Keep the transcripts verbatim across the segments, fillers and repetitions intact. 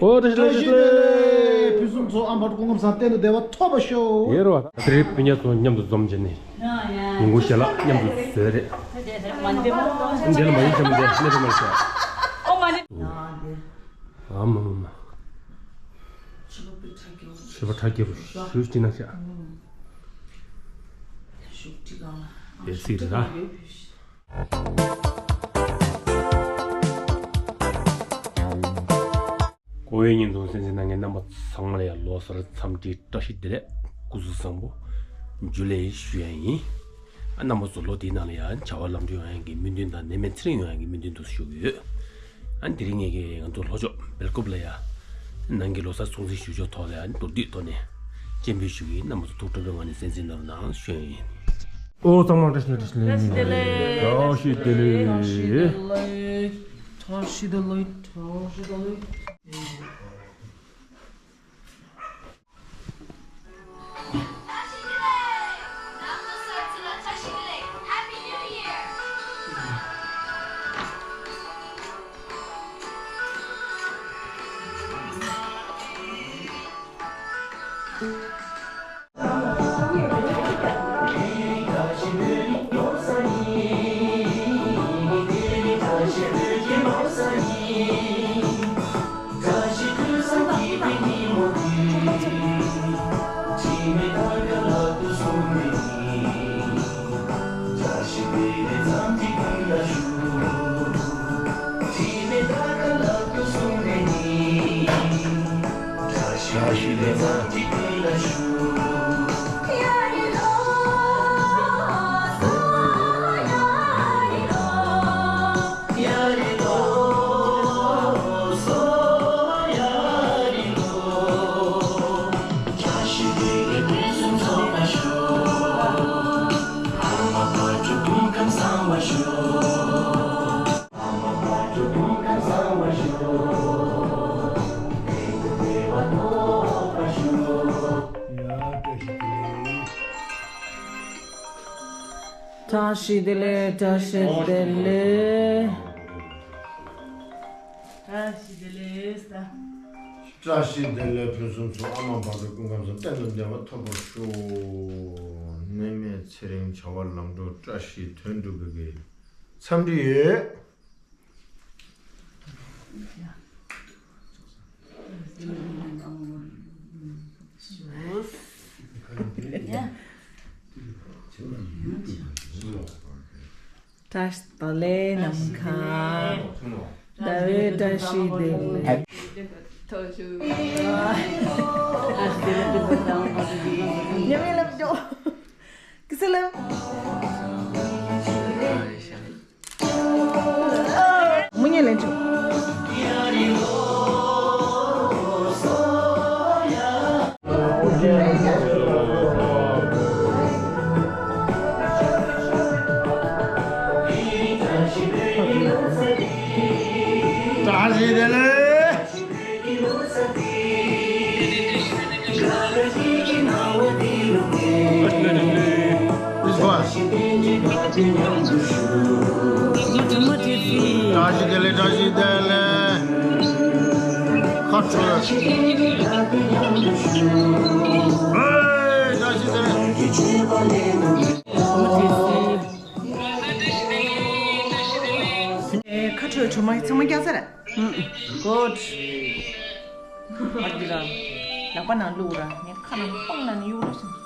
ཨོ་བཀྲ་ཤིས་བདེ་ལེགས། བཀྲ་ཤིས་བདེ་ལེགས། ཕུན་སུམ་ཚོགས། ཨ་མ་བར་སྐུ་ཁམས་བཟང་། གཏན་དུ་བདེ་བ་ཐོབ་པར་ཤོག། ཡེ་རོ། དེ་རིང་སྤུན་ཀྱག་ཚོ་མཉམ་དུ་འཛོམས་བྱས་ནས་ཉིན་གུང་ཞལ་ལག་མཉམ་དུ་བཟོས་རེད། འདི་ལ་མ་ཡིན་ཙམ་འདི་སླེབས་མ་ཤག། ཨོ་མ་ནི། ཨ་མ་མ་མ། ཆོས་པ་ཁྲ་རྒྱས་པོ་ཞུ་ཅི་ན་ཤག། བེ་སི་རེད་ད། ཀོ་བའི་བརྙན་ཐུང་གསན་གཟིགས་གནང་མཁན་རྣམ་པ་ཚང་མ་ལ་ཡང་ལོ་གསར་འཚམས་འདྲིའི་བཀྲ་ཤིས་བདེ་ལེགས། སྐུ་གཟུགས་བཟང་པོ། ཇུ་ལེ་ཞུ་ཡ་ཡིན། ཨ་རྣམ་པ་ཚོ་ལོ་འདིའི་ནང་ལ་ཡང་བྱ་བ་ལམ་འགྲོ་ཡོང་ཡ་གི་སྨོན་འདུན་དང་ནད་མེད་ཚེ་རིང་ཡོང་ཡ་གི་སྨོན་འདུན་དུ་ཞུ་གི་ཡོད། ཨ་དེ་རིང་ངེད་ཀྱི་ང་ཚོ་ལྷོ་ཕྱོགས་སྦེལ་ཀོབ་ལ་ཡ་ནང་གི་ལོ་གསར་སྲུང་བརྩི་ཞུ་ཕྱོགས་ཐོག་ལ་ཡ་མདོར་བསྡུས་ཐོག་ནས་སྤྱན་འབུལ་ཞུ་གི་ཡིན། རྣམ་པ་ཚོ་ཐུགས་སྤྲོ་པོའི་ངང་ནས་གསན་གཟིགས་གནང་རོགས་གནང་ཞུ་ཡ་ཡིན། ཨོ་ཚང་མ་བཀྲ་ཤིས་བདེ་ལེགས། བཀྲ་ཤིས་བདེ་ལེགས། བཀྲ་ཤིས་བདེ་ལེགས། བཀྲ་ཤིས་བདེ་ལེགས། བཀྲ་ཤིས་བདེ་ལེགས། བཀྲ་ཤིས་བདེ་ལེགས། བཀྲ་ཤིས་བདེ་ལེགས། བཀྲ་ཤིས་བདེ་ལེགས། བཀྲ་ཤིས་བདེ་ལེགས། བཀྲ་ཤིས་བདེ་ལེགས། ཕུན་སུམ་ཚོགས། ཨ་མ་བར་དོ་ཀུན་ཁམས་བཟང་། གཏན་དུ་བདེ་བ་ཐོབ་པར་ཤོག། ནད་མེད་ཚེ་རིང་། བྱ་བ་ལམ་འགྲོ། བཀྲ་ཤིས་དོན་འགྲུབ་པའི་གི་འཚམས་འདྲི་ཡོད། བཀྲ་ཤིས་བདེ་ལེགས་ནམ་མཁའ། ཟླ་བའི་བཀྲ་ཤིས་བདེ་ལེགས། ཐོ་ཞུ། ཉེ་བའི་ལབ་འཇོག། ཀི་སི་ལབ། མུ་ཉེ་ལན་ཆོ། བཀྲ་ཤིས་བདེ་ལེགས། བཀྲ་ཤིས་བདེ་ལེགས། བཀྲ་ཤིས་བདེ་ལེགས། ཁ་ཕྱོགས། ཨེ། བཀྲ་ཤིས་བདེ་ལེགས། ཨེ། ཁ་ཕྱོགས། གྲོ་མ་ཚང་མ་རྒྱག་ཚར། ཨུམ། གོད། ཨ་ཀི་ར། ལག་པ་ནང་བླུགས་ར། ངས་ཁ་ནང་སྤང་ན་ནི་གཡུག་ར་སོང་།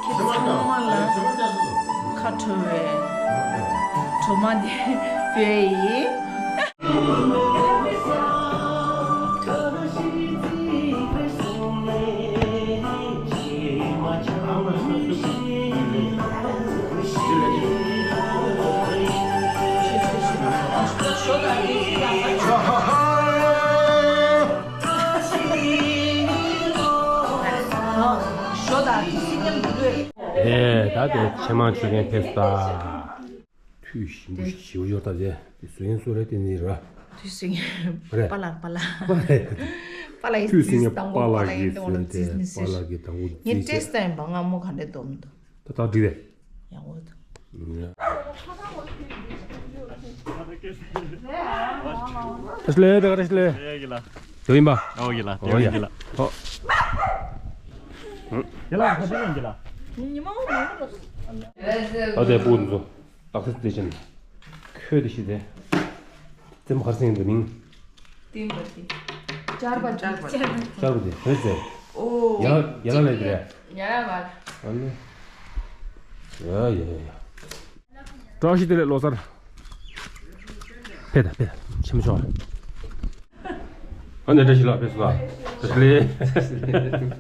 ཁྱེད་ཚང་མ་ལ་ཁ་བྲོ་བའི་གྲོ་མ་འདི་ཕུལ་ཡིན། ཨེ། ད་དེ་ཕྱེ་མར་མཆོད་མཁན་ཕེབས་ས། ཐུད་ཞིམ་པོ་ཞེ་པོ་ཡོད་ད། དེ་བཟོ་ཡིན་བཟོ་རེད། དེ་ནི་ར། དུས་སུ་རེད། པ་ལགས་པ་ལགས། པ་ལགས། པ་ལགས་ཡིན། དུས་སུ་ངས་པ་ལགས་ཀྱིས་ཟེར་ཏེ་པ་ལགས་ཀྱིས་དང་པོ་ངས་ཊེསི་ཊི་ཡང་བང་ང་མོ་ག་འདྲས་འདུག་མི་འདུག་ད་ད་འགྲིག་རེད། ཡག་པོ་འདུག་བཀྲ་ཤིས་བདེ་ལེགས། བཀྲ་ཤིས་བདེ་ལེགས། ཡ་གི་ལ། དེ་ཡིན་པ། ཨོ་གི་ལ། ཨོ་ཡ། གི་ལ། ཨོ། གི་ལ་ག་ཚོད་ཡིན་གི་ལ། ཨ་དེ་པུ་ཚོ། ལག་ས་དེ་བཞིན། ཁོས་དེ་ཤི་དེ། རྩེད་མོ་གར་སེང་དུ་མིང་། ཏིམ་པ་ཏི། ཅར་པ་ཅར་པ་ཅར་པ། ཅར་པ་དེ་རེད་ཟེར། ཨོ། ཡ་ལ་ཡ་ལ་ལ་དེ་རེད། ཡ་ལ་མ། ཨ་ལེ། ཡ་ཡ་ཡ། བཀྲ་ཤིས་བདེ་ལེགས་ལོ་གསར། ཕེབས་ད་ཕེབས་ད་ཆེན་པོ་ཆོག་ཨ་ནེ་བཀྲ་ཤིས་ལགས་ཕེབས་སོང་ལ། བཀྲ་ཤིས་བདེ་ལེགས།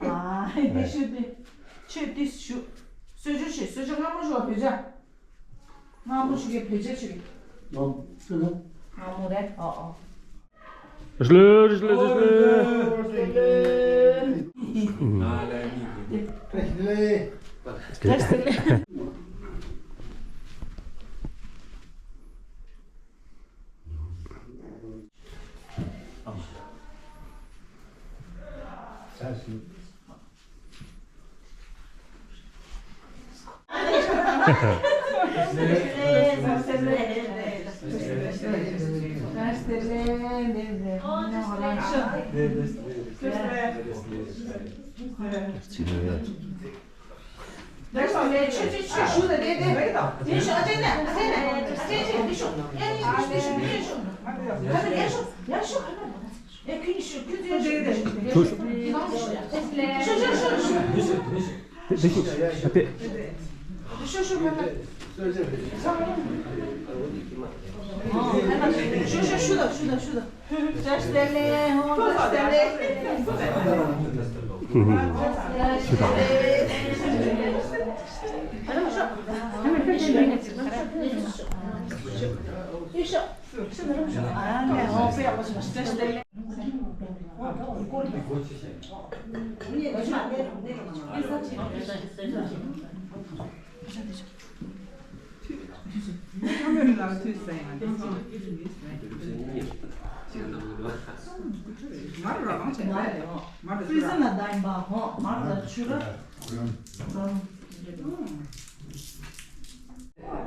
ཨ་འདི་ཞུ་འདི། ཆོས་འདི་ཞུ། གསོལ་ཇ་ཞུ་གསོལ་ཇ་སྔ་མོ་ཞུ་བ་བོད་ཇ། སྔ་མོ་ཞུ་གི་བོད་ཇ་ཞུ་གི། ལོ་ཚོད་ལོ། སྔ་མོ་རེད་ཨོ་ཨོ། རེས་ལེ་རེས་ལེ་རེས་ལེ། རེས་ལེ། རེས་ལེ།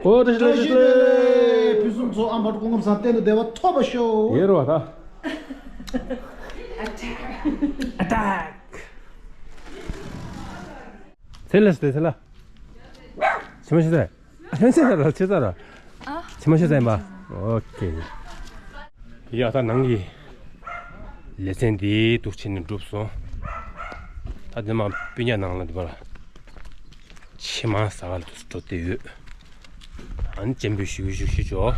ཨོ་བཀྲ་ཤིས་བདེ་ལེགས། ཕུན་སུམ་ཚོགས། ཨ་མ་སྐུ་ཁམས་བཟང་། གཏན་དུ་བདེ་བ་ཐོབ་པར་ཤོག་ཡེ་རོ་ད། ཨ་ཏེག་ཚེ་ལ་སྟེ་ཚེ་ལ། ཆི་མ་ཤི་ཚེ། ལྷན་སེ་ལ་ཆི་ཚ་ར། ཆི་མ་ཤི་ཚེ་མ། ཨོ་ཁེ། ཡ་ད་ནང་གི་ལེ་ཚན་འདི་འདུག་ཕྱིན་ནས་འགྲུབ་སོང་། ད་དེ་མ་སྤུན་ཀྱག་ནང་ལ་འདི་པར་ཕྱེ་མར་ཟ་ག་འགྲོ་བསྡད་ཡོད། ཨ་ནི་སྤྱན་འབུལ་ཞུ་ཞུ་ཞུ་ཆོག་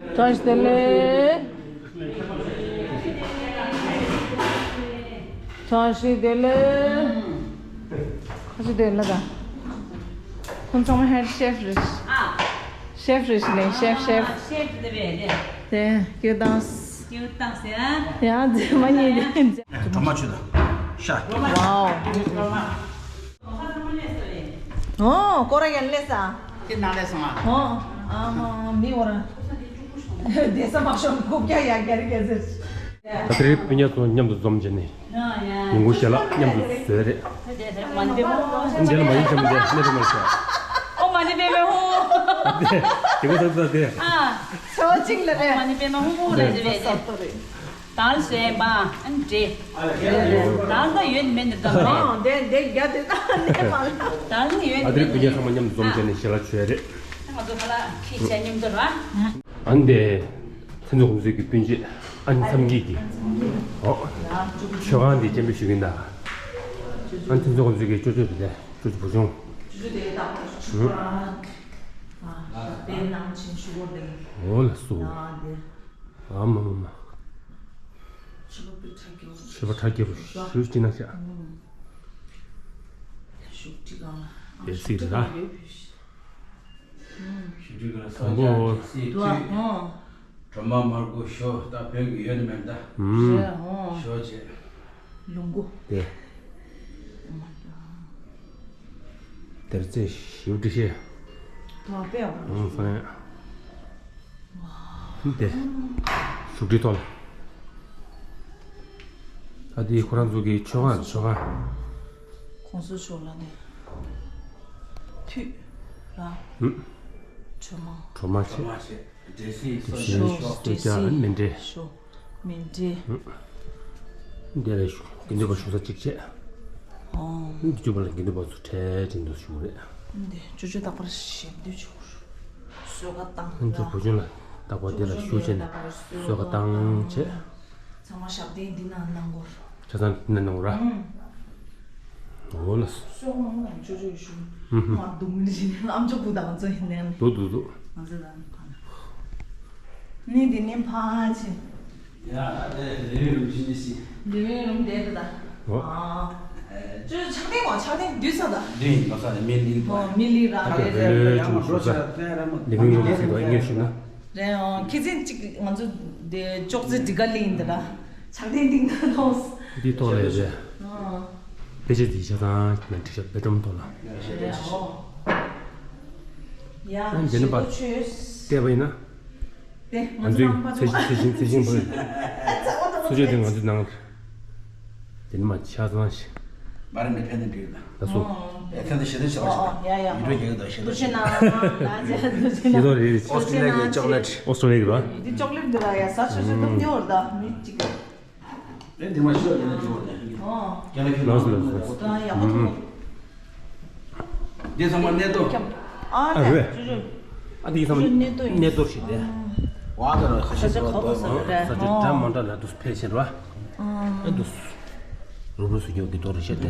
བཀྲ་ཤིས་བདེ་ལེགས། བཀྲ་ཤིས་བདེ་ལེགས། བཀྲ་ཤིས་བདེ་ལེགས་ད། ཁོང་ཚང་མ་ཧེཌ་ཤེཕ་རེད། ཨ། ཤེཕ་རེད་ལེ་ཤེཕ་ཤེཕ། ཤེཕ་དེ་རེད་ལེ། དེ་ཀྱུ་དང་། ཀྱུ་དང་ཟེར་ཨ། ཡ་མཛེས་མ་གཉིས་དེ། གྲོ་མ་ཆུ་དང་། ཤ། ཝའོ། ཨོ་ཀོ་ར་ཡན་ལེ་ས། དེ་ནང་ལས་སོང་ཨ། ཨོ། ཨ་མ་མི་འོ་ར། བསྡད་ས་མ་ཤོང་ཁོག་རྒྱ་ཡ་རྒྱ་རི་རྒྱ་ཟེར། ད་དེ་རིང་སྤུན་ཀྱག་ཚོ་མཉམ་དུ་འཛོམས་བྱས་ནས་ཉིན་གུང་ཞལ་ལག་མཉམ་དུ་བཟོས་རེད། མ་འདི་མོ། འདི་ལ་མ་ཡིན་ཙམ་འདི་གནས་ཚུལ་མ་ཤེས། ཨོ་མ་འདི་པེ་མེ་ཧོ། དེ་ག་ཚ་ཚ་དེ། ཨ། ཆོ་ཅིག་ལ་རེད། མ་འདི་པེ་མེ་ཧོ་ཧོ་ལ་རེད་རེད། ད་ལ་ཟེར་བ་ཨ་འདྲེ། ད་ལ་ད་ཡོད་མེད་འདི་ཙམ་རེད། ཨ་འདི་འདི་རྒྱ་དེ་ད་ནས་མ་ལ། ད་ལ་ཡོད་ཨ་དེ་རིང་སྤུན་ཀྱག་ཚང་མ་མཉམ་དུ་འཛོམས་བྱས་ནས་ཞལ་ལག་མཆོད་རེད། ང་ཚོ་ཁ་ལག་ཁྱི་བྱས་མཉམ་དུ་ར། ཨ་ནི་དེ། མཚན་ཚོགས་ཀུན་གཟིགས་ཀྱི་སྤུན་མཆེད་ཨ་ནི་མཚམས་སྐྱིད་ཀྱི། ཨོ། མཆོད་ཁང་འདི་སྤྱན་འབུལ་ཞུ་གིན་ད། ཨ་ནི་མཚན་ཚོགས་ཀུན་གཟིགས་ཀྱི་ཅོ་ཅོ་དེ་དེ་ཅོ་ཅོ་བུ་ཆུང་། ཅོ་ཅོ་དེ་ད་ཅོ་ཅོ་ཨ། ཨ་དེ་ནང་ཆེན་ཞུ་གོ་དེ། ཨོ་ལ་སོ། ཨ་དེ། ཨ་མ་མ་མ། ཆོས་པ་ཁྲ་རྒྱས་པོ་ཞུ་ཅི་ན་ཤ། ཞུ་ཅི་གང་ལ། དེ་སྲིད་ལ། ཞུ་ཅི་གང་ལ་ས་ཆ་དེ་སྲིད་དུས། གྲོ་མ་མར་ཁུ་ཞོ་ད་བོད་ཀྱི་ཡོད་ནི་མེད་ད། ཞོ་བྱས། ལུང་གུ། དེ། དེར་རྩེ་ཞིབ་འབྲི་ཤེས། ང་དཔེ་ཡག་པོ། ཨང་སང་། དེ། བཞུགས་ཁྲིའི་ཐོག་ལ། ད་དེ་ཁོ་རང་ཚོ་གི་མཆོད་ཁང་མཆོད་ཁང་། གོང་ས་མཆོག་ལ་ནས། མཐུད། ར། ཧུམ། གྲོ་མ། གྲོ་མ་ཆེ། འབྲས་སིལ། སོས་ཇ། མཎྜལ། མཎྜལ། འདི་ལ་དགེ་འདུན་པ་བཞུགས་ས་གཅིག་བྱས། ཨོ། འདི་བཅུ་པ་ལ་དགེ་འདུན་པ་ཚོ་གྲལ་གཅིག་ཏུ་བཞུགས་རེད། འདི་ཅོ་ཅོ་རྟག་པར་ཞལ་འདུས་བྱེད་དགོས། གསོལ་ཁ་བཏང་། ང་ཚོ་བུ་ཆུང་ལ་རྟག་པར་འདི་ལ་བཞུགས་བྱས་ནས་གསོལ་ཁ་བཏང་བྱས། ཚང་མ་ཞབས་བརྟན་འདི་ན་གནང་དགོས། ཆ་ཚང་འདི་ན་གནང་དགོས་ར། འོ་ལགས། སོག་མང་མང་ཅོ་ཅོ་ཞུ། ཨུ་ཧུ། མ་འདུག་མི་ཤེས་ནི་ཨམ་ཅོག་བུ་དང་ཚོ་ཡིན་ནའང་། འདུག་འདུག་འདུག་ང་ཚོ་དང་ཕ་ན། ནི་འདི་ནི་ཕ་ཆེ། ཡ་ཨ་དེ་ལེ་རུམ་ཤིན་ཏུ་ཤི། ལེ་རུམ་དེ་ད་ད། ཨོ། ཨ། ཅོ་ཆག་ཐེངས་མ་ཆག་ཐེངས་བསྡུས་ས་ད། བསྡུས་ཡིན་པ་ས་ནི་མི་ལི་ཨོ་མི་ལི་ར་ཨ་རེ་དེ་རེ་ལེ་ཅུང་ཞུ་ས། ལེ་མི་ལོ་ཟེར་བ་ཨིན་ཞུ་ན། རེད་ཨང་། ཁྱེད་ཚན་གཅིག་ང་ཚོ་དེ་ཅོག་ཙེ་འདི་ག་ལེན་ཡིན་ད་ར། ཕྱག་དེ་འདི་ང་ཐོངས། འདི་ཐོག་ལས་རེད། ཨང་། དཔེ་ཆ་འདི་ཆ་ཚང་ནས་འགྲིག་ཤག་དཔེ་སྒྲོམ་ཐོག་ལ། རེད་ཨོ། ཡ་ཨང་། འདི་ནི་ཞེ་པོ་པར་ཆོས། བལྟས་པ་ཡིན་ན། དེ་ང་ང་ཚོའི་ཚོ་ནང་པ་ཚེ་ཚོ་ཚེ་ཞིང་ཚེ་ཞིང་བོད། ཚོ་ཆོས་དེ་ང་ཚོའི་ནང་། དེ་ནི་མ་ཆ་ཚང་ཞིག་མ་རེད་མི་ཕན་ནི་འདུག་ལ། ལ་སོ། ཨེ་ཐན་དུ་ཞེ་དྲག་ཆེ་བ་ཞིག་ཨོ་ཡ་ཡ། ཡིད་འགྲོ་རྒྱག་གི་འདུག་ཞེ་དྲག་ཆེ། ཤེ་ན། ཤེས་རོགས་རེད། ཨོ་སི་ཀྲི་ལི་ཡ་གི་ཅོག་ལེ་ཊི། ཨོ་སི་ཀྲི་ལི་ཡ་གི་རོ། འདི་ཅོག་ལེ་ཊི་འདི་ལ་ཡ་ཟ་ཆོག་ཆོག་འདུག་ཉོ་བར་ད་མི་གཅིག་ཨེ་འདི་མ་ཤོད་ཡིན་ན་འགྲོ་བར་ད། ཨོ། རྒྱ་ལ་ཁྱོད་ལོས་ལོས་ལོས། ད་ཡག་པོ་འདུག་འདི་ཚང་མ་གནས་རྡོ། ཨ་ཨ་རེད། ཅུ་ཅུ། ཨ་འདི་ཚང་མ་གནས་རྡོ་ཡིན། གནས་རྡོ་ཞིག་རེད། བ་ད་ར་ཁ་ཤས་ས་ཆ་ཁ་པོ་ས་རེད། ས་ཆ་འདྲ་མ་འདྲ་ལ་འདུག་ཕལ་ཆེར་བ། ཨ་འདུག་རུབ་རུབ་སུ་ཡོད་ཀྱི་རྡོ་རེད་ཤག་དེ།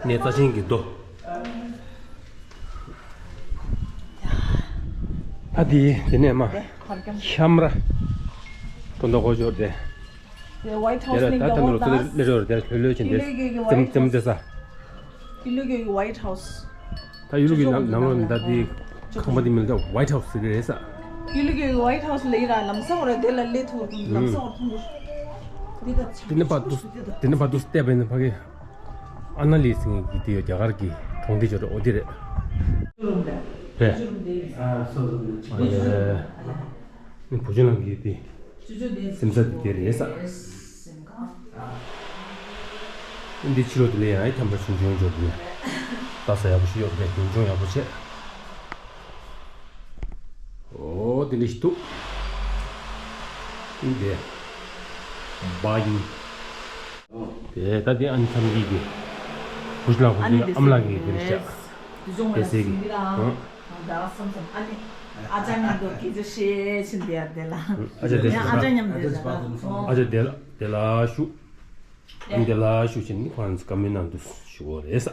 གནས་རྩ་ཆེན་གྱི་རྡོ། ཨ་དེ་དེ་ནས་མ། ཁྱམས་ར། སྤུན་ཟླ་གོ་ཆོར་དེ། དེ་ཝའིཊ་ཧའུ་སི་ནས་རྒྱ་གར་ད་ལོ་ཚོ་ལེ་ཤོར་དེ་ལྷོད་ལྷོད་ཕྱིན་དེ། ཙམ་ཙམ་ཙེ་ས། ཡུ་ལུ་གི་ཝའིཊ་ཧའུ་སི། ད་ཡུ་ལུ་གི་ནང་ནང་ལ་ད་དེ་ཁང་པ་དེ་མིན་ད་ཝའིཊ་ཧའུ་སི་ཟེར་གི་རེད་ས། ཡུ་ལུ་གི་ཝའིཊ་ཧའུ་སི་ལ་ཡི་ར་ལམ་སང་ར་དེ་ལ་ལེ་ཐུར་ལམ་སང་ར་ཐུར། དེ་ནས་ཕར་འདུག་དེ་ནས་ཕར་འདུག་བལྟས་པ་ཡིན་ན་ཕ་གི། ཨ་ན་ལི་ཟེར་མཁན་གྱི་དེ་ཡོད། རྒྱ་གར་གྱི་གྲོང་སྡེ་ཅིག་རེད། འོ་དེ་རེད། རེད། ཨ་ནི་བུ་ཆུང་ལགས་ཀྱི་དེ་སེམས་ས་དེ་དེ་རེད་ས། འདི་ཕྱི་ལོགས་དེ་ལས་ཡང་ཁྱམས་པ་ཆུང་ཆུང་འབྱོར་དུས་ལྟ་ས་ཡག་པོ་ཞིག་ཡོད་རེད། རྒྱུན་འཁྱོངས་ཡག་པོ་བྱས། ཨོ་དེ་འདྲ་ཞིག་འདུག་འདི་བ་ཡིན། དེ་ད་དེ་ཨ་ནི་ཚང་གི་གི་བུ་ཆུང་ལགས་བུ་ཆུང་ཨ་མ་ལགས་ཀྱི་དེ་རེད་ཤག་དེ་ཟེར་གི་ཨང་། ད་བསམ་བསམ་ཨ་ནི་ཨ་ཅག་མཉམ་དུ་སྐད་ཆ་བཤད་ཕྱིན་དེ་ཡར་དེ་ལ་ཨ་ཅག་དེ་ཨ་ཅག་མཉམ་དེ་ལ་ཨ་ཅག་དེ་ལ་དེ་ལ་བཞུགས། ཨ་ནི་དེ་ལ་བཞུགས་ཕྱིན་ནི་ཁོ་རང་ཚོ་ཀ་མེ་ནང་དུ་བཞུགས་ཡོད་རེད་ས།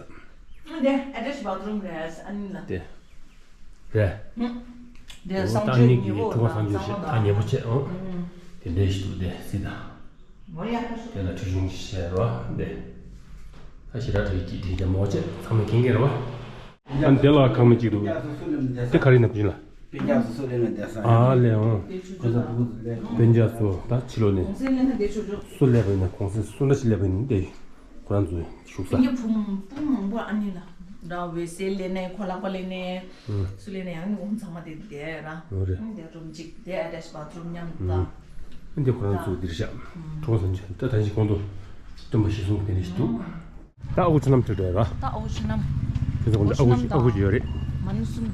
ཨ་དེ་ཨ་ཏེ་ཆི་བཱཐ་རུམ་རེད་ཨ་ནི་ལ། དེ་རེད། དེ་ཨོ་ད་ཨ་ནི་གི་ཁྲུ་གུ་གསང་སྤྱོད་ཞིག་ད་ཉེ་པོ་བྱས་ཨང་། དེ་འདྲ་ཞིག་འདུག་དེ་སྲིད་ད། དེ་ལ་ཁྲུ་ཆུང་ཞིག་བྱས་རོ་དེ། ད་ཞེ་དྲག་དྲི་གི་དྲི་རྒྱ་མོ་བྱས་ཚང་མས་མཁྱེན་གྱི་རེད་བ། ཨ་ནི་དེ་ལ་ཁང་མིག་ཅིག་འདུག་དེ་ག་རེ་ཡིན་ན་བུ་ཆུང་ལགས། སྤུན་ཀྱག་སུ་སུ་ལེན་ན་བསྡད་ས་ཨ་ལེ་ཨོ། ཁོ་ཚོ་བུ་གུ་ཚོ་ལེན། སྤུན་ཀྱག་སུ་ད་ཕྱི་ལོགས་ནས་གུང་སེང་ལེན་ན་བསྡད་ཆོག་ཆོག་སུ་སླེབས་པ་ཡིན་ན་གུང་སེང་སུ་འདྲ་ཞིག་སླེབས་པ་ཡིན་ན་བསྡད་ཁོ་རང་ཚོ་བཞུགས་ས། སྤུན་ཀྱག་བུ་བུ་མང་པོ་ཨ་ནི་ལ་འདྲ་བའི་སེ་ལེན་ནས་ཁོ་ལག་པ་ལེན་ནས་ཨུ། སུ་ལེན་ནས་ཡང་ནི་འོང་ཚང་མ་དེ་བསྡད་ར། ཨོ་རེད། ཨ་ནི་བསྡད་རུམ་གཅིག་བསྡད་ཨ་ཏེ་ཆི་བཱཐ་རུམ་མཉམ་དུ་ད། ཨུ། ཨ་འདི་ཁོ་རང་ཚོ་འདིར་བཞག་གྲོང་སང་ཆེན་ད་ད་ཅི་གོང་དུ་སྟོན་པ་ཞེས་གསུངས་དེ་འདྲ་ཞིག་འདུག་ད་ཨ་ཁུ་ཆུ་ནམ་ཐུག་འགྲོ་ཡ་ར། ད་ཨ་ཁུ་ཆུ་ནམ། ཁྱེད་ཚོ་ཨ་ཁུ་ཆུ་ནམ་ཨ་ཁུ་ཨ་ཁུ་ཅིག་ཡོད་རེད། མ་ནུ་གསུམ།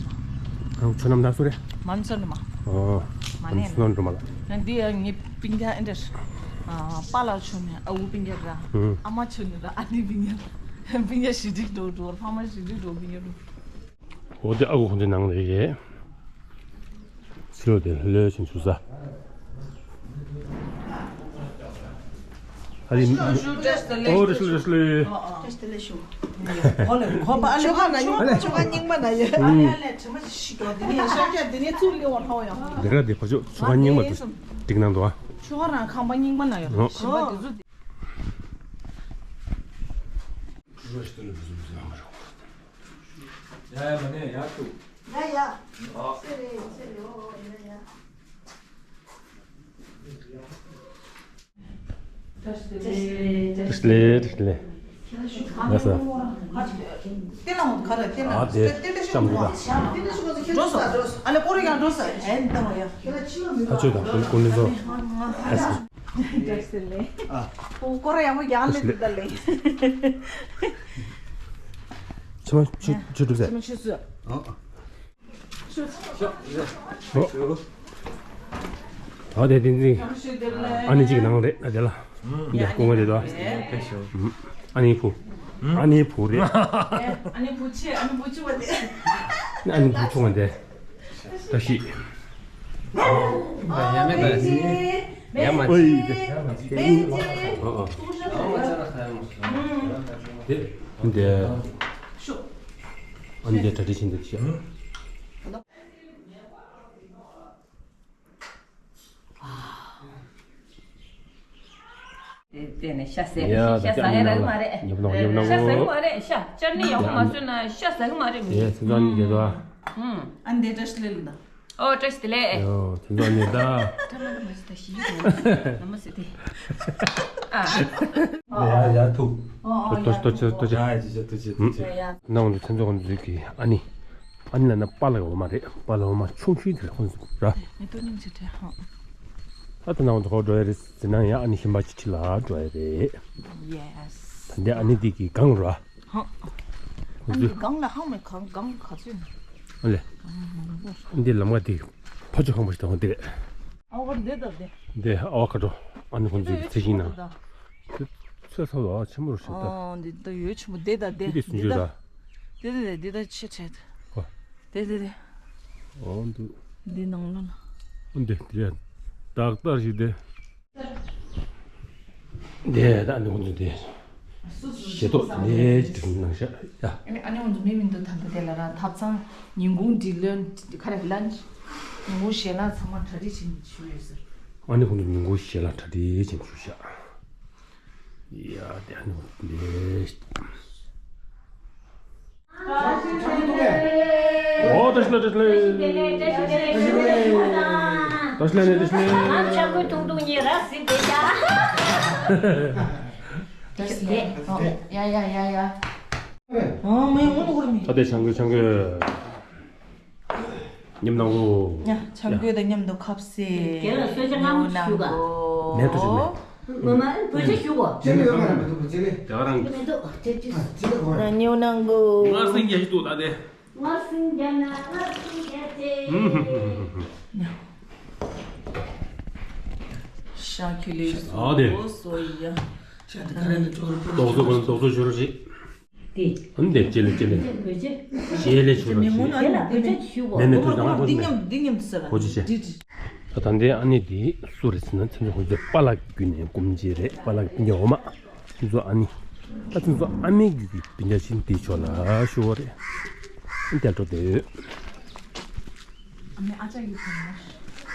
ཨ་ཁུ་ཆུ་ནམ་ད་སུ་རེད། མ་ནུ་གསུམ་མ། ཨོ། མ་ནུ་གསུམ་འགྲོ་མ་ལ། ང་འདི་ཡ་ངའི་སྤུན་ཀྱག་ཨེ་འདྲ། ཨ་པཱ་ལགས་ཆུ་ནི་ཨ་ཁུ་སྤུན་ཀྱག་ར། ཨུ། ཨ་མ་ཆུ་ནི་ར་ཨ་ནི་སྤུན་ཀྱག་སྤུན་ཀྱག་ཞི་འགྲིག་འགྲོ་འགྲོ་ཕ་མ་ཞི་འགྲིག་འགྲོ་སྤུན་ཀྱག་འགྲོ། འོ་དེ་ཨ་ཁུ་ཁོང་ཚོའི་ནང་རེད། ཕྱི་ལོགས་དེ་ལྷོད་ཕྱིན་བཞུགས་ས། ཨ་རི། ཨོ་རི་ཤུ་རི་ཤུ་ལི། ཁོ་པ་ཨ་ལེ་ཁོ་རྙིང་པ་ན་ཡོད། ཨ་ལེ་ཨ་ལེ་དྲི་མ་ཞིག་འགྲོ་འདི་ནས་ཤར་རྒྱག་འདི་ནས་ཚུར་ལེ་བ་ལྷོ་ཡོང་། འདི་ག་དེ་ཕ་ཆོ་ཆོ་ག་རྙིང་པ་འདུག་འགྲིག་གནང་འདུག་ཨ། ཆོ་ག་རང་ཁང་པ་རྙིང་པ་ན་ཡོད། ཞིམ་པ་འདི་ཚོ། ཡ་ཡ་མ་ནས་ཡར་ཐུག་ཡ་ཡ། ཨ། སེ་རེ་སེ་རེ་ཨོ་ཡ་ཡ། བཀྲ་ཤིས་བདེ་ལེགས། བཀྲ་ཤིས་བདེ་ལེགས། བཀྲ་ཤིས་བདེ་ལེགས། ལགས་སོ། ཏེ་ལ་ཧོ་ག་ར་ཏེ་ལ་ཨ་དེ་ཏེ་ཏེ་ཤོ་ཤམ་དུ་ད། ཏེ་ཏེ་ཤོ་ག་ཚོ་ཁྱེད་འགྲོ་ས་འགྲོ་ས་ཨ་ལེ་ཀོ་རེ་ཡང་འགྲོ་ས་ཨེ་ད་མ་ཡ། ད་ཆོས་དང་ཀུན་ཀུན་ལེ་ཚོ་ཨེ་སི། བཀྲ་ཤིས་བདེ་ལེགས། ཨ། ཨོ་ཀོ་རེ་ཡང་མོ་ཡང་ལེ་ཏེ་ད་ལེ། ཆི་མ་ཆུ་ཆུ་གྲུབ་ཟེར། ཆི་མ་ཆུ་སུ། ཨ། ཨོ། ཨ་དེ་བསྟན་འཛིན། ཨ་ནི་གཅིག་ནང་རེད་ཨ་དེ་ལ། འདི་སྐུ་ངོ་དེ་དོ། ཨ་ནི་བུ། ཨ་ནི་བུ་རེད། ཨ་ནི་བུ་ཆེ་ཨ་ནི་བུ་ཆུང་བ་དེ། ཨ་ནི་བུ་ཆུང་བ་དེ། བཀྲ་ཤིས། ཡ་མེད་པ། ཡ་མ་ཨོའི་དེ། ཨ་ཨ། དེ། འདི། ཨ་ནི་དེ་གྲ་སྒྲིག་བྱེད་འདི་བྱས། དེ་ནས་ཤ་ཟ་ཡ་ཤ་ཟ་ཡ་རག་མ་རེད། ཉོབ་ནོག་ཉོབ་ནོག་ཤ་ཟ་ཡ་མ་རེད་ཤ་ཅར་ནི་ཡག་པོ་མ་བཟོས་ན་ཤ་ཟ་གི་མ་རེད་མི། ཡེ་སེམས་ཚང་ཉིད་དོ། ཨ་འདི་བཀྲ་ཤིས་བདེ་ལེགས་ལ། ཨོ་བཀྲ་ཤིས་བདེ་ལེགས། ཡོ་སེམས་ཚང་ཉིད་ད། ཁྲ་མ་ལ་མ་ཟི་ད་ཤི་ཡི་ན་མ་ཟི་དེ། ཨ། ཡ་ཡ་ཐུག་ཏོ་ཏོ་ཏོ་ཏོ་ཅི། ཡ་ཡ་ཅི་ཅི་ཏོ་ཅི་ཏོ་ཅི། ཡ་ཡ། ནང་དུ་ཚན་ཚོགས་འཛུལ་གི་ཨ་ནི། ཨ་ནི་ལ་ན་པ་ལགས་འོ་མ་རེད། པ་ལགས་འོ་མ་ཆུང་ཤོས་དེ་ལ་ཁོང་ཚོ་ར། ངས་ཏོ་ནིང་ཆེ་ཁྲེ་ཧང་། ད་ལྟ་ནང་དུ་ཁོ་འགྲོ་ཡ་རེད་ཟེར་ན་ཡང་ཨ་ནི་ཤིང་པ་ཅི་ཁྲི་ལ་འགྲོ་ཡ་རེད། ཡེ་སི། ད་འདི་ཨ་ནི་འདི་གི་གང་ར། ཧང་། ཨ་ནི་གང་ལ་ཧང་མེད་གང་གང་ག་ཚོད་ནི། ཨ་ལེ། འདི་ལམ་ཁ་འདི་ཕ་ཆུ་ཁང་པ་ཞིག་དང་འདི་རེད། ཨ་བར་འདི་ད་འདི། འདི་ཨ་བ་ཁ་དྲོ། ཨ་ནི་ཁོང་ཚོའི་ཚེ་ཤིང་ནང་། ཚོད་ཚོད་ཚོད་ཆེན་པོ་རུ་ཞིག་ད། ཨ་འདི་ད་ཡོད་ཆེན་པོ་འདི་ད་འདི། འདི་འདི་སུན་ཆུ་ད། འདི་ད་འདི་ད་འདི་ད་ཆེ་ཆེ་ད། ཧོ། འདི་འདི་འདི། ཨོ་འདུག་འདི་ནང་ལ་ན། ཨོ་འདི་འདི་རེད། ཏག་ཏག་ཞིག་འདི། འདི་ད་འདི་ཁོང་ཚོ་འདི། ཞེ་ཏོག་འདི་འདྲ་ནང་བཞག་ཡ། ཨ་ནི་ཨ་ནི་ཁོང་ཚོ་མི་མི་འདུག་ད་ལྟ་དེ་ལ་ར་ཐབ་ཚང་ཉིན་གུང་འདི་ལོན་ཁ་རེ་ལན། ཉིན་གུང་ཞལ་ལག་ཚང་མ་གྲ་སྒྲིག་བྱེད་ཞུ་ཡོད་ཟེར། ཨ་ནི་ཁོང་ཚོ་ཉིན་གུང་ཞལ་ལག་གྲ་སྒྲིག་བྱེད་ཞུ་བཞག་ཡ་དེ་ནི་ལེ། ཨོ་བཀྲ་ཤིས་བདེ་ལེགས་བཀྲ་ཤིས་བདེ་ལེགས་བཀྲ་ཤིས་བདེ་ལེགས་བཀྲ་ཤིས་བདེ་ལེགས། ང་ཆང་ཁོལ་ཐུང་ཐུང་གཉིས་ར་སི་བདེ་ཤ། བཀྲ་ཤིས་བདེ་ལེགས། ཡ་ཡ་ཡ་ཡ། ཨོ་མེ་ངོ་ནོ་གོ་ར་མི། ད་དེ་ཆང་ཁོལ་ཆང་ཁོལ། མཉམ་གནང་གོ། ཡ། ཆང་གོས་དང་མཉམ་དུ་ཁ་ཟས། རྒན་ལ་གསོལ་ཇ་མཉམ་ཞུ་ག་མེད་དུ་ཞུ་མེད། མ་མ་བོད་ཇ་ཞུ་གོ་ཅི་ལས་ཡོད་མ་རེད་མི་འདུག་ཅི་ལས། དེ་ག་རང་གི་མི་འདུག་ཅི་ཅི། ཅི་ལས་གོ་རེད། མཉམ་གནང་གོ། ང་སེང་རྒྱ་ཞིག་འདུག་ད་དེ། ང་སེང་རྒྱ་ན་ང་སེང་རྒྱ་ཅེ། ཤ་ཁྱི་ལས་ཨ་དེ། སོ་སོ་ཡ། ཤ་དེ་ག་རེ་ནས་འགྲོ་རུ་རྡོག་བཟོ་གོ་རྡོག་བཟོ་ཞུ་རུ་ཞིག་དེ། ཨ་ནི་དེ་ལྕེ་ལེ་ལྕེ་ལེ། བོད་ཇ། ཞེ་ལེ་ཆུ་ར་ཞེ། དེ་ལ་བོད་ཇ་ཞུ་གོ་མེ་མེ་ཐུར་དང་ཁོ་འདི་མཉམ་འདི་མཉམ་དུ་ཟེར་བ་གོ་ཅི་ཆེ། འདི་འདི། ད་ད་འདི་ཨ་ནི་འདི་སུ་རེད་ཟེར་ན་ཚན་ཚོ་ཁོ་ཚོས་པཱ་ལགས་བརྒྱུད་ནས་སྐུ་མཆེད་རེད། པཱ་ལགས་སྤུན་ཀྱག་འོ་མ། ཚན་ཚོ་ཨ་ནི། ད་ཚན་ཚོ་ཨ་མའི་བརྒྱུད་ཀྱི་སྤུན་ཀྱག་ཕྱིན་འདི་ཕྱོགས་ལ་ཤོར་བ་རེད། ཨ་ནི་དལ་འགྲོ་དེ་ཡོད། ཨ་མའི་ཨ་ཅག་གི་བུ་མོ།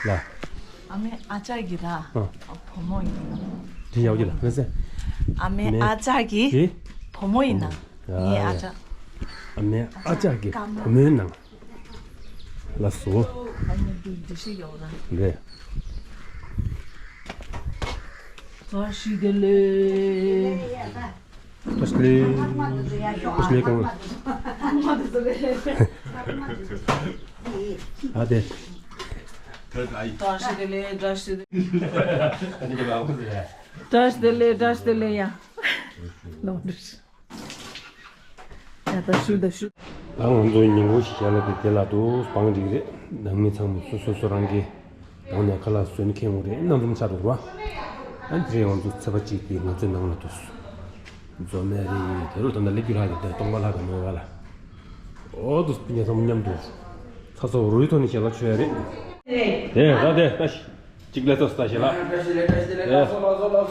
ལ། ཨ་མའི་ཨ་ཅག་གི་ར། ཨ། བུ་མོ་ཡིན་ན། དེ་ཡག་གི་ལ་ལ་སེ། ཨ་མའི་ཨ་ཅག་གི་བུ་མོ་ཡིན་ན། ངའི་ཨ་ཅག་ཨ་མའི་ཨ་ཅག་གི་བུ་མོའི་ནང་། ལ་སོ། ཨ་མའི་འདི་འདི་ཞིག་ཡོད་ར། རེད། བཀྲ་ཤིས་བདེ་ལེགས། བཀྲ་ཤིས་བདེ་ལེགས། བཀྲ་ཤིས་བདེ་ལེགས་གང་། ཨ་དེ། བཀྲ་ཤིས་བདེ་ལེགས། བཀྲ་ཤིས་བདེ་ལེགས། བཀྲ་ཤིས་བདེ་ལེགས། བཀྲ་ཤིས་བདེ་ལེགས། ཡ། ལོ་འདྲི། ཡ་ད་ཞུ་ད་ཞུ། ད་ང་ཚོ་ཉིན་གུང་ཞིག་ཞལ་ལག་དེ་དེ་ལ་འདུག་བང་སྒྲིག་རེད། ནང་མི་ཚང་མ་སོ་སོ་སོ་རང་གི་ནང་ནས་ཁ་ལག་བཟོས་ནས་ཁྱེར་འོང་རེད། སྣ་འཛོམས་ཆགས་འདུག་ར། ཨ་ནི་དེ་རིང་ང་ཚོ་ཚེས་པ་གཅིག་དེ་ང་ཚོའི་ནང་ལ་འདུག་འཛོམས་ནས་རེད། དེ་རུ་ད་ལྟ་སླེབས་རྒྱུ་ལྷག་གི་འདུག་སྟོང་པ་ལྷག་གི་མེད་པ་ལ། འོ་འདུག་སྤུན་ཀྱག་ཚང་མ་མཉམ་དུ་ཚ་ཚ་འུར་འུར་ཐོག་ནས་ཞལ་ལག་མཆོད་ཡ་རེད། དེ་ད་དེ་ད་ཤི། གཅིག་ལ་ཚོགས་ས་ཞེ་ལགས།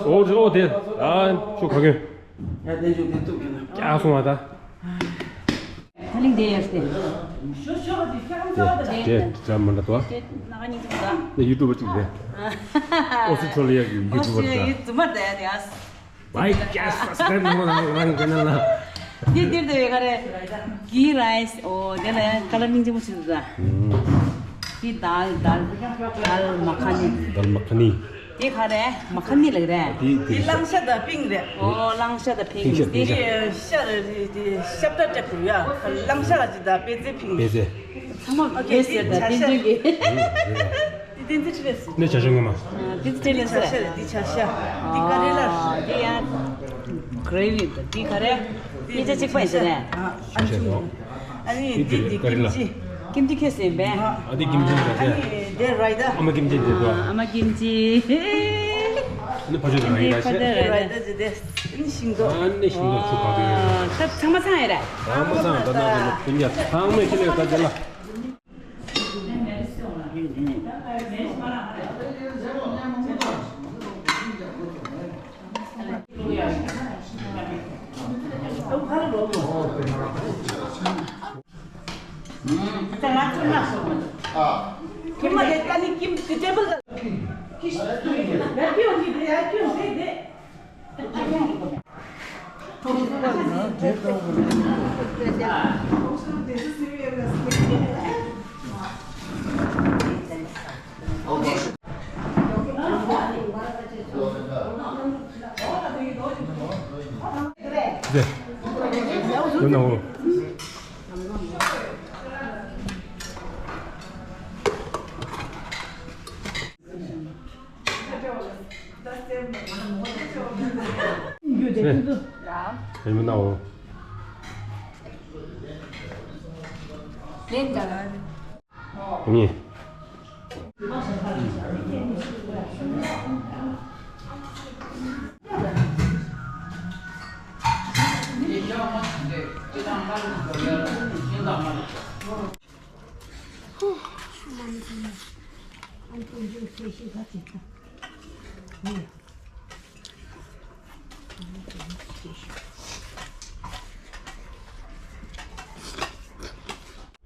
ཨོ་ཨོ་དེ་ཨ་ཆུ་ཁ་གྱོན། ཀྱ་སོང་བ་ད། ད་ལིང་དེ་ཡོད་དེ། དེ་དེ་དྲ་མ་འདྲ་དོ། དེ་ནག་ཉིང་ཅིག་ད། དེ་ཡུ་ཊུབ་པ་གཅིག་རེད། ཨོ་སི་ཁྲོ་ལི་ཡ་གི་ཡུ་ཊུབ་པ་རེད། ཡུ་ཊུབ་པ་རེད་ཡ། བའི་ཀྱ་སབ་སི་ཀ་རའིབ་གནང་རོགས་གནང་། རང་གི་ཆེ་ནལ་ལ། འདི་འདིར་དེ་ག་རེ། གི་རའི་སི། ཨོ་དེ་ལ་ཀ་ལར་སྙིང་རྗེ་མོ་ཞིག་འདུག་ད། འདི་དཱལ་དཱལ་དཱལ་མ་ཁ་ནི། དཱལ་མ་ཁ་ནི། འདི་ག་རེ། མ་ཁ་ནི་ལགས་རེད། འདི་འདི་གླང་ཤ་དང་པིང་རེད། ཨོ་གླང་ཤ་དང་པིང་། པིང་ཤ། འདི་པིང་ཤ། ཤ་རེད། འདི་ཤ་བཀྲ་བཀྲ་གི་ཡ། གླང་ཤ་ལ་ཅི་དང་པད་ཚལ་པིང་། པད་ཚལ། ཚང་མ་ཨོ་ཁེ། མེད་ཟེར། ད་བསྟན་འཛིན་གྱི། འདི་བསྟན་འཛིན་ཁྲི་ལས་སུ། ནས་བྱ་ཤ་ངོ་མ། འདི་བསྟན་འཛིན་ཁྲི་ལས་སུ། འདི་བྱ་ཤ། འདི་ཀ་རེ་ལ། འདི་ཡ་གྲེ་བི། འདི་ག་རེ། གཉིས་ཆ་གཅིག་པ་ཡིན་ཟེར་ནས། ཨ་ནི་འདི་འདི་ཀ་རེ་ལ། ཀིམ་ཅི། ཀིམ་ཅི་ཁེ་སེ་ཡིན་པས། ཨ་འདི་ཀིམ་ཅི་ཡིན་པས། ཨ་ནི་འདི་རའི་ད། ཨ་མ་ཀིམ་ཅི་འདི་དོ། ཨ་མ་ཀིམ་ཅི། ཨ་ནི་ཕ་ཆོས་དང་རའི་ད་ཤ། རའི་ད་ཅི་དེ། ཨ་ནི་ཤིང་ཏོག་ཨ་ནི་ཤིང་ཏོག་ཆུ་གང་གི་ཡོད། ད་ཚང་མ་ཚང་ཡོད་རེད། ཚང་མ་ཚང་། ད་ད་ད་ད་ཡ་ཚང་མས་ཁྱེད་ལས་ད་དེ་ལ།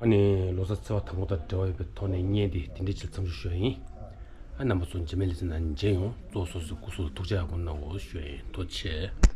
ཨ་ནི་ལོ་གསར་ཚེས་པ་དང་པོ་དང་འབྲེལ་བ་ཡོད་པའི་ཐོག་ནས་བརྙན་འདི་དེ་འདྲའི་ཕྱིར་མཚམས་འཇོག་ཞུ་ཡ་ཡིན། ཨ་རྣམ་པ་ཚོ་རྗེས་མའི་ལེ་ཚན་ནང་མཇལ་ཡོང་། གཙོ་བོ་སོ་སོའི་སྐུ་གཟུགས་ལ་ཐུགས་ཅག་ཡག་པོ་གནང་རོགས་ཞུ་ཡ་ཡིན། ཐུགས་རྗེ་ཆེ།